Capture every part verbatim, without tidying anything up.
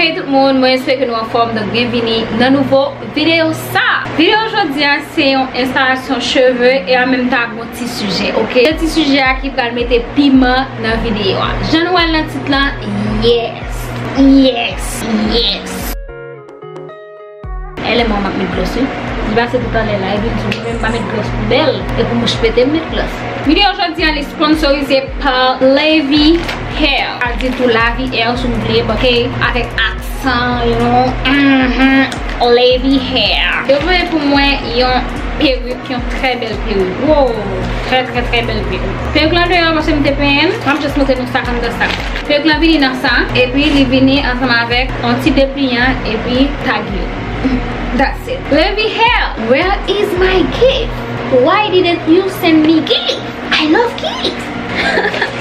Hey tout moun, mwen espere ke nou anfòm, donk byenvini nan nouvo videyo sa. Videyo jodi a se yon enstalasyon cheve e an menm tan ak yon ti sijè, oke? Se ti sijè a ki pral mete piman nan videyo a. Jan nou wè l nan tit lan, yes, yes, yes. E lè mwen m ap met glòs wi. Li pase tout anlè la, epi l di mwen menm m pa met glòs pou bèl, e pou mouch pete m met glòs. Videyo jodi a li sponsorize pa Lavi Hair. A di tou Lavi Hair si w vle, but hey, avèk aksan, you know, mhm, Lavi Hair. Yo voye pou mwen yon perik, yon trè bèl perik. Wow, trè, trè, trè bèl perik. Perik lan deyò paske m te penyen l, m ap just montre nou sa k anndan sa. Perik lan vini nan sa, epi li vini ansanm avèk yon ti depliyan, epi tag yo. That's it. Lavi Hair, where is my gift? Why didn't you send me gift? I love gift.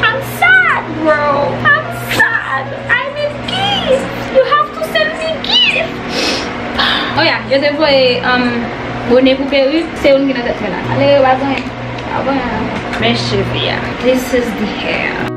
I'm sad, bro. I'm sad. I need gift. You have to send me gift. Oh yeah, yo te voye um, bone pou perik, se youn ki nan tèt mwen la. Ale, yo pa gen, pa gen. Men cheve a. This is the hair.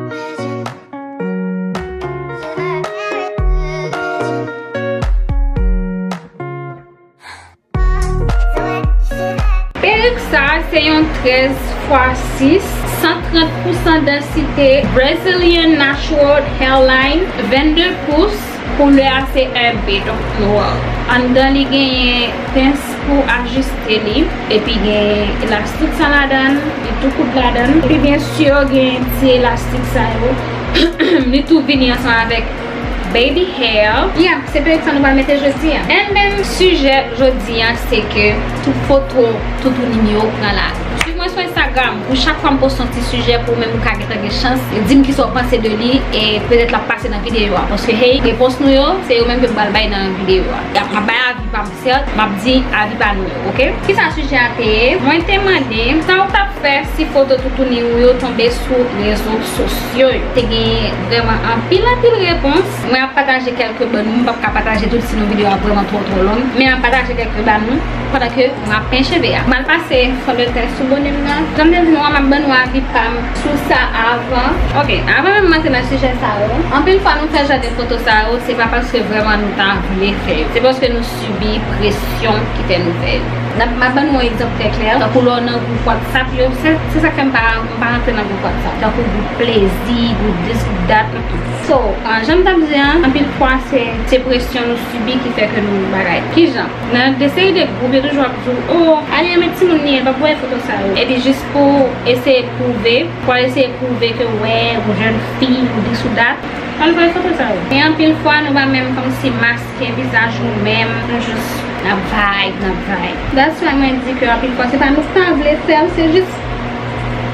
Perik sa a se yon trèz fwa sis, san trant pousan dansite, Brazilian Natural Hairline, vennde pous, koulè a se èbe, donk nwa. Anndan li genyen pens pou ajiste li, epi gen elastik sa ladan l, li tou kout ladan l, epi byen si gen ti elastik sa yo, li tou vini ansanm avèk baby hair. Yeah, se perik sa nou pral mete jodi a. And then, sijè jodi a, se ke tout foto toutouni m yo pran lari. Swiv mwen sou Instagram pou chak fwa m poste yon ti sijè pou ou menm ou ka gentan gen chans di m kisa w panse de li e petèt l ap pase nan videyo a. Paske, hey, repons nou yo, se yo menm ke m pral bay nan videyo a. Y ap, m ap bay avi pa m, sèt, m ap di avi pa nou yo, oke? Kisa sijè a te ye? Mwen te mande sa w t ap fè si foto toutouni w yo tonbe sou rezo sosyo yo. Te gen vrèman anpil, anpil repons. Mwen ap pataje kèlke ban nou, m p ap ka pataje tout sinon videyo a vrèman twò, twò long. Men m ap pataje kèlke ban nou pandan ke m ap penyen cheve a. M al pase fondeten sou bone m nan. Jan m te di nou an, m ap ban nou avi pa m sou sa avan. Oke, avan menm m antre nan sijè sa yo, anpil fwa nou fè jan de foto sa yo, se pa paske vrèman nou ta vle fè yo. Se paske nou sibi presyon ki fè nou fè yo. N ap, m ap ban nou yon egzanp trè klè. Tankou lè w nan gwoup WhatsApp yo, se, se sa k fè m pa, m pa rantre nan gwoup WhatsApp. Tankou gwoup plezi, gwoup this, gwoup that. So, ah, jan m t ap di an, anpil fwa se, se presyon nou sibi ki fè ke nou bagay. Kijan? Nan de seri de gwoup, yo toujou ap di w, "Oh, Alien met timoun li, l p ap voye foto sa yo." Epi jis pou eseye pwouve, pou al eseye pwouve ke, wè, ou jèn fi, ou this ou that, al voye foto sa yo. E anpil fwa, nou pa menm kòmsi maske vizaj nou menm, nou jis n ap vibe, n ap vibe. That's why mwen di ke anpil fwa, se pa nou k pa vle fè l, se jis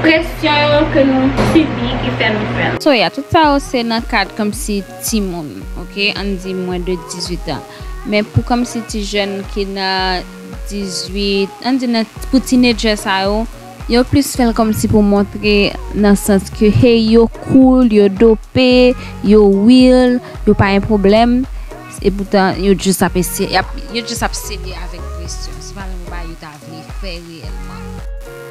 presyon yo ke nou sibi ki fè nou fè l. So, yeah, tout sa yo se nan kad kòmsi timoun, oke? Ann di mwens de dizuit an. Men pou kòmsi ti jèn ki nan dizuit, ann di nan, pou teenager sa yo, yo plis fè l kòmsi pou montre nan sans ke, hey, yo cool, yo dope, yo real, yo pa gen pwoblèm. Epoutan, yo jis ap eseye, y ap, yo jis ap sede avèk presyon. Se pa menm yon bagay yo ta vle fè reyèlman.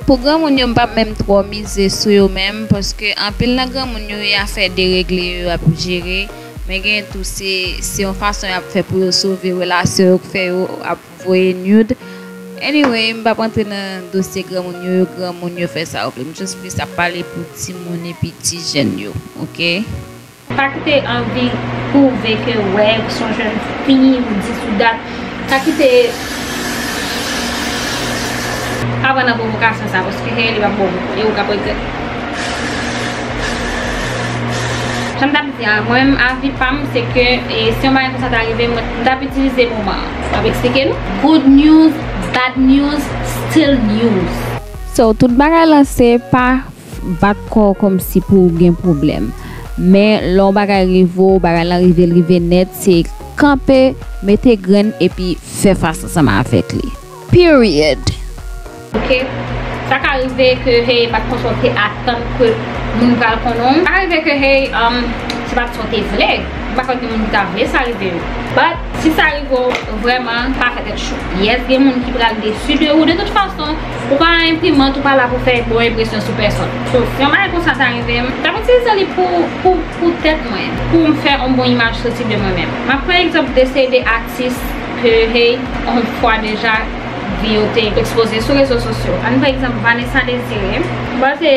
Pou granmoun yo, m p ap menm twò mize sou yo menm, paske anpil nan granmoun yo, e afè deregle yo y ap jere. Men gen tou, se, se yon fason y ap fè pou yo sove relasyon yo, k fè yo ap voye nude. Anyway, m p ap antre nan dosye granmoun yo, yo granmoun, yo fè sa yo vle. M just plis ap pale pou timoun epi ti jèn yo, oke? Pa kite anvi pwouve ke, wè, ou se yon jèn fi, ou this ou that. Pa kite, pa pran nan pwovokasyon sa, paske, hey, li p ap bon pou ou, e ou k ap regrèt. Jan m t ap di a, mwen menm, avi pa m, se ke, e, si yon bagay konsa ta rive m, mwen, m t ap itilize moman an. M ap eksplike nou. Good news, bad news, still news. So, tout bagay lan se pa bat kò w kòmsi pou w gen pwoblèm. Men lè yon bagay rive w, bagay lan rive, l rive nèt, se kanpe, mete grenn epi fè fas ansanm avèk li. Period. Oke? Sa ka rive ke, hey, pa t konsa w te atann ke moun pral konnen w. Sa ka rive ke, hey, um, se pa t sa w te vle. M pa kwè gen moun ki ta vle sa rive yo. But, si sa rive w, vrèman, pa fè tèt cho. Yes, gen moun ki pral desi de ou. De tout fason, ou pa enprimant, ou pa la pou fè bon enpresyon sou pèsòn. So, si yon bagay konsa ta rive m, m t ap Itilize li pou, pou, pou tèt mwen, pou m fè yon bon imaj soti de mwen menm. M ap pran egzanp de seri de atis ke, hey, yon fwa deja, vi yo te ekspoze sou rezo sosyo. Ann pran egzanp Vanessa Désiré. M panse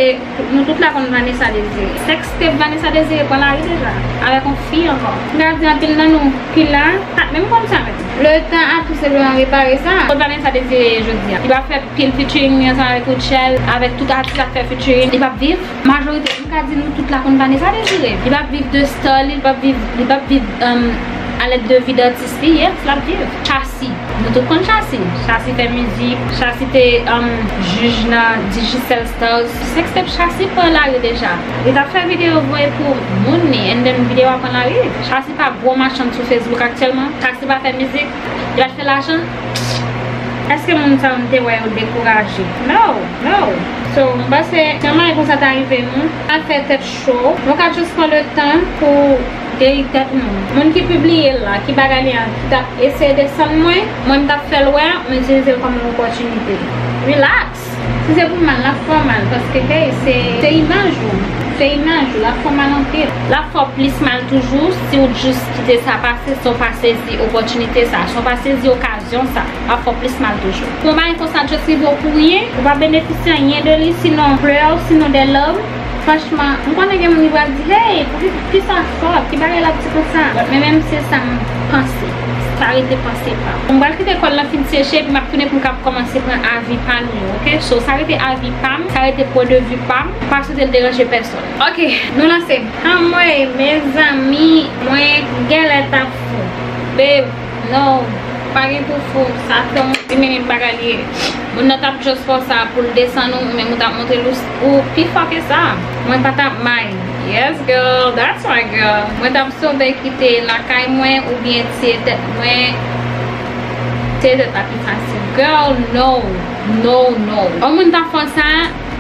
nou tout la konn Vanessa Désiré. Sextape Vanessa Désiré pran lari deja, avèk yon fi ankò. M ka di anpil nan nou ki la, pa t menm konn sa menm. Letan atis yo te repare sa. Kot Vanessa Désiré ye jodi a? Li pa fè pil featuring li ansanm avèk Rutshelle, avèk tout atis l ap fè featuring, li p ap viv. Majorite, m ka di nou tout la konn Vanessa Désiré. Li p ap viv de star li, li p ap viv, li p ap viv, um, alèd de vi datis li, yes, l ap viv. Shassy, nou tout konn Shassy. Shassy fè mizik, Shassy te, um, jij nan Digicel Stars. Sextape Shassy pran lari deja. Li t ap fè videyo voye pou moun li, and then videyo a pran lari. Shassy pa gwo machann sou Facebook aktyèlman. Shassy pa fè mizik, li pa t fè lajan. Èske moun sa yo m te wè yo dekouraje? No, no. So, m panse, si yon bagay konsa ta rive nou, pa fè tèt cho. Nou ka just pran le tan pou geri tèt nou. Moun ki pibliye l la, ki bagay li an, ki t ap eseye desann mwen, mwen m t ap fè l wè, m itilize l kòm yon opòtinite. Relax! Si se pou mal, l ap fè w mal, paske, hey, se, se imaj ou. Se imaj ou, l ap fè w mal anpil. L ap fè w plis mal toujou si w jis kite sa pase san w pa sezi opòtinite sa, san w pa sezi okazyon sa. L ap fè w plis mal toujou. Pou yon bagay konsa just rive w pou ryen, ou pa benefisye anyen de li, sinon plè, sinon de lòm. Franchman, m konnen gen moun ki pral di, hey, poukisa fò, ki bagay l ap di konsa? But mwen menm se sa m panse. Sa rete panse pa m. M pral kite kòl lan fin seche, epi m ap tounen pou m kab kòmanse pran avi pa nou yo, oke? So, sa rete avi pa m, sa rete pwen de vi pa m, m pa swete l deranje pèsonn. Oke, nou lanse. Anmwey, mezanmi, mwen genlè t ap fou. Babe, no, pa gen pou fou, sa se yon ti minit bagay li ye. Moun nan t ap just fè w sa pou l desann ou, ou menm ou t ap montre l ou, ou pi fò ke sa. Mwen pa t ap may. Yes, girl, that's my girl. Mwen t ap sove kite lakay mwen oubyen tiye tèt mwen. Tiye tèt la pi fasil. Girl, no, no, no. Yon moun t ap fè w sa,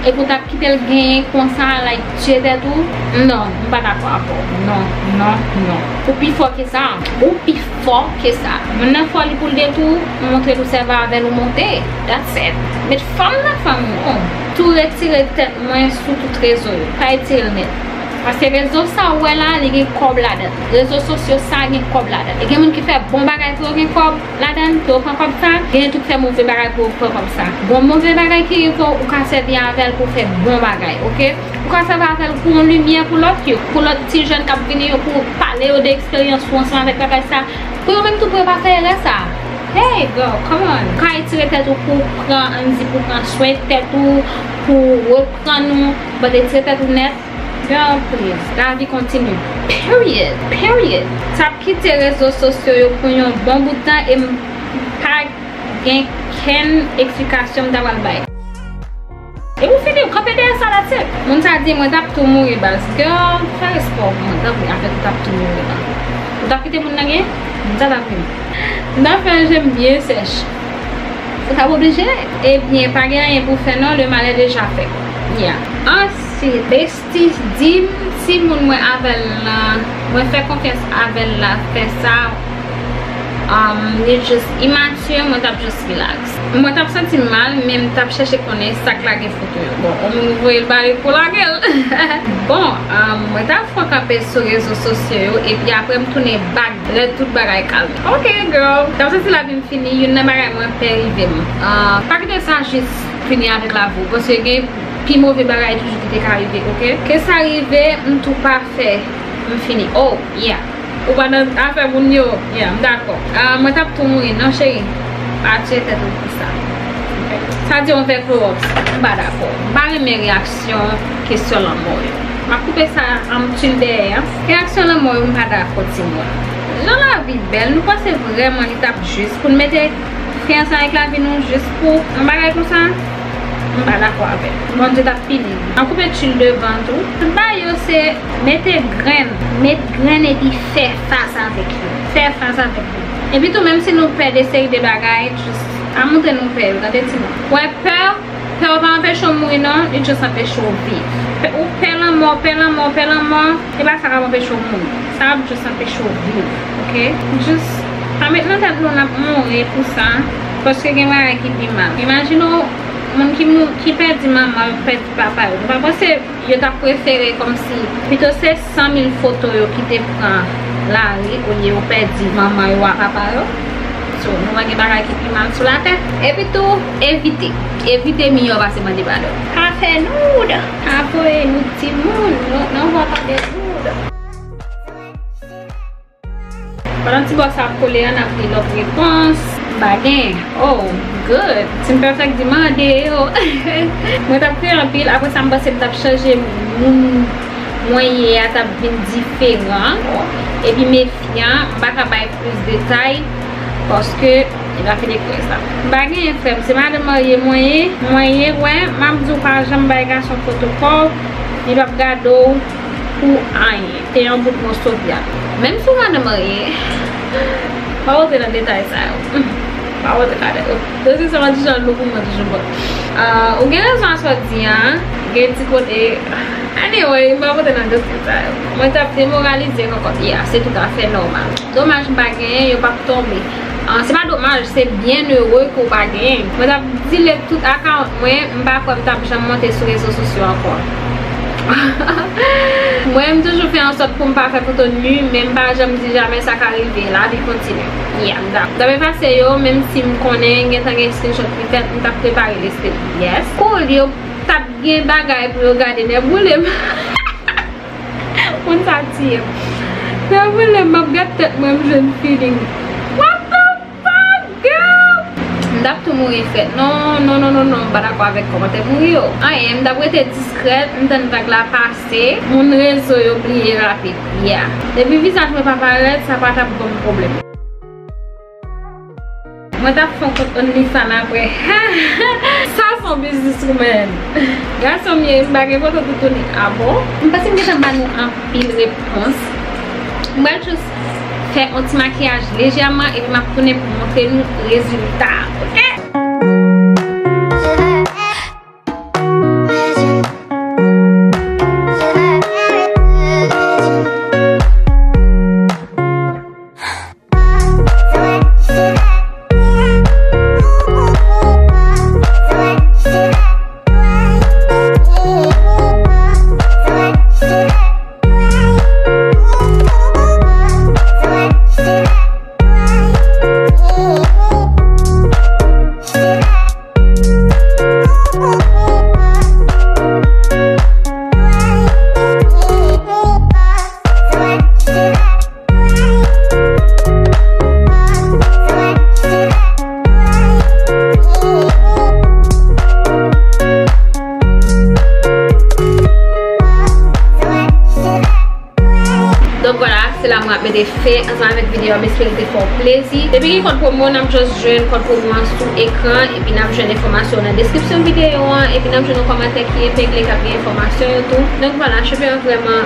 epi w t ap kite l genyen konsa, like, tiye tèt ou? Non, m pa dakò avè w. Non, non, non. Ou pi fò ke sa. Ou pi fò ke sa. Moun nan fò li pou l detwi w, montre l ou sèvi avè l ou monte. That's it. Met fanm nan fanm ou. Tou retire tèt mwen sou tout rezo yo. Pa retire l nèt. Paske rezo sa ou wè la, li gen kòb ladan l. Rezo sosyo sa gen kòb ladan l. E gen moun ki fè bon bagay pou yo gen kòb ladan l, pou yo pran kòb sa. Gen tou ki fè move bagay pou yo pran kòb sa. Bon, move bagay ki rive w, ou ka sèvi avè l pou w fè bon bagay, oke? Ou ka sèvi avè l pou yon limyè pou lòt yo, pou lòt ti jèn k ap vini yo, pou w pale yo de eksperyans ou ansanm avèk bagay sa, pou yo menm tou pou yo pa fè erè sa. Hey, girl, come on. Ou ka etire tèt ou pou w pran, ann di, pou w pran swen tèt ou, pou w reprann ou, but etire tèt ou nèt. Girl, please. Lavi kontinye. Period. Period. T ap kite rezo sosyo yo pou yon bon bout tan e m pa gen kenn eksplikasyon m ta pral bay. E pou fini, ou kanpe dèyè sa, that's it. Moun sa di, mwen t ap tou mouri, baz. Girl, fè respè w pou mwen, tanpri, avèk ou t ap tou mouri la. Ou t ap kite moun nan gen? Moun sa t ap vini. M t ap fè je m byen sèch. Ou t ap oblije? Ebyen, pa gen anyen pou w fè non, le mal est déjà fait. Yeah. Ansi, besti, di m si moun mwen avè l lan, mwen fè konfyans avè l la, fè sa, um, li just imature, mwen t ap just relax. Mwen t ap santi m mal, men m t ap chèche konnen sa k lage foto yo. Bon, yon moun voye l ba li pou lage l. Bon, um, mwen t ap fè kanpe sou rezo sosyo yo, epi apre m tounen back lè tout bagay kalme. Ok, girl. T ap santi lavi m fini, youn nan bagay mwen pè rive m. Ah, pa kite sa jis fini avèk lavi w, paske gen pi move bagay toujou ki te ka rive, oke? Ke sa rive, m tou pafè, m fini. Oh, yeah. Ou pa nan afè moun yo, yeah, m dakò. Ah, mwen t ap tou mouri, non, cheri. Pa tiye tèt ou pou sa. Sa di yon vè klowòks, m pa dakò. M pa renmen reyaksyon kesyon lanmò yo. M ap koupe sa an tou dèyè an. Reyaksyon lanmò yo, m pa dakò, timoun. Jan lavi bèl, nou panse vrèman li t ap jis pou n mete fi ansanm avèk lavi nou jis pou yon bagay konsa? M pa dakò avè l. Bondye t ap pini m. M ap koupe tchil devan tou. Tout bagay yo se mete grenn. Met grenn epi fè fas avèk yo. Fè fas avèk yo. Epi tou, menm si nou pè de seri de bagay, just pa montre nou pè yo, tande timoun. Wè pè, pè w pa anpeche w mouri non, li just anpeche w viv. Pè, ou pè lanmò, pè lanmò, pè lanmò, e pa sa k ap anpeche w mouri. Sa ap just anpeche w viv, oke? Just pa met nan tèt nou n ap mouri pou sa, paske gen bagay ki pi mal. Imajine w, Moun ki mou-, ki pèdi manman yo, pèdi papa yo. Nou pa panse yo ta prefere kòmsi pito se san mil foto yo ki te pran lari olye yo pèdi manman yo a papa yo. So, nou pa gen bagay ki pi mal sou latè. Epi tou, evite. Evite miyò pase mande padon. Pa fè noud. Pa voye noud timoun. Non, non, pa de noud. Pandan ti bòs sa ap kole a, n ap li lòt repons. M pa gen. Oh, good. Team Perfect di mande yo. Mwen t ap kriye anpil. Apre sa, m panse m t ap chanje moun mwen ye a t ap vin diferan. Epi mefyan, m pa ka bay plis detay. Paske, li pa fin ekri sa. M pa genyen frè m. Se madanm marye mwen ye. Mwen ye, wè. M ap di w pa janm bay gason foto kò w. Li p ap gade w. Pou anyen. Te yon bout moso vyann. Menm si w pa nan marye, pa rantre nan detay sa yo. Pa rantre ladan yo. Dosye sa mwen toujou an lou pou mwen toujou bon. Ah, ou gen rezon a sa w di an. Gen ti kote. Anyway, m pa rantre nan dosye sa yo. Mwen t ap demoralize kòkòt. Yeah, se toutafè nòmal. Domaj m pa genyen, yo p ap tonbe. Ah, se pa domaj, se byen ere ke w pa genyen. Mwen t ap delete tout account mwen, m pa kwè m t ap janm monte sou rezo sosyo ankò. Mwen, m toujou fè an sòt pou m pa fè foto nu, men m pa janm di jamè sa ka rive, lavi kontinye. Yeah, m t ap, m t ap efase yo, menm si m konnen gentan gen screenshot ki fèt, m t ap prepare lespri m. Yes. Kou yo t ap gen bagay pou yo gade, nèboule m. Moun sa tiye m. Nèboule m, m ap gad tèt mwen, m jwenn feeling. What the fuck, girl? M t ap tou mouri frèt. Non, non, non, non, non, m pa dakò avèk kòmantè mouri yo. Anyen, m t ap rete diskrèt, m tann vag la pase. Moun rezo yo bliye rapid. Yeah. Depi vizaj mwen pa parèt, sa pa t ap ban m pwoblèm. Mwen t ap fè yon kont OnlyFans apre. Sa se yon business woman. Gason m ye, m pa gen foto toutouni. Ah bon? M panse m gentan ba nou anpil repons. M pral jis fè yon ti makiyaj lejèman epi m ap tounen pou montre nou rezilta, oke? Donk vwala, se la mwen ap mete fen ansanm avèk videyo a, m espere l te fè w plezi. Depi gen kòd pwomo, n ap just jwenn kòd pwomo an sou ekran, epi n ap jwenn enfòmasyon nan deskripsyon videyo an, epi n ap jwenn yon kòmantè ki epegle k ap gen enfòmasyon yo tou. Donk vwala, cheve an vrèman,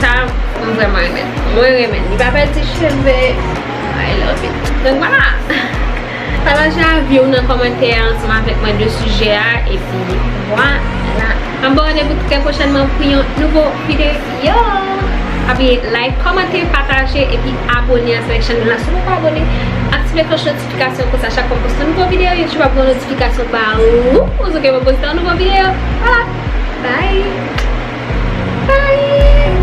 sa, mwen vrèman renmen l. Mwen renmen l. Li pa pèdi cheve. I love it. Donk vwala. Pataje avi w nan kòmantè a ansanm avèk mwen de sijè a, epi vwala. M ap ba w randevou trè pwochènman pou yon nouvo videyo. Pa bliye like, kòmante, pataje, epi abone avèk chanèl la si w poko abone. Aktive klòch notifikasyon, konsa chak fwa m poste yon nouvo videyo, YouTube ap voye notifikasyon ba ou. Ou souke mwen poste yon nouvo videyo. Vwala. Bye. Bye.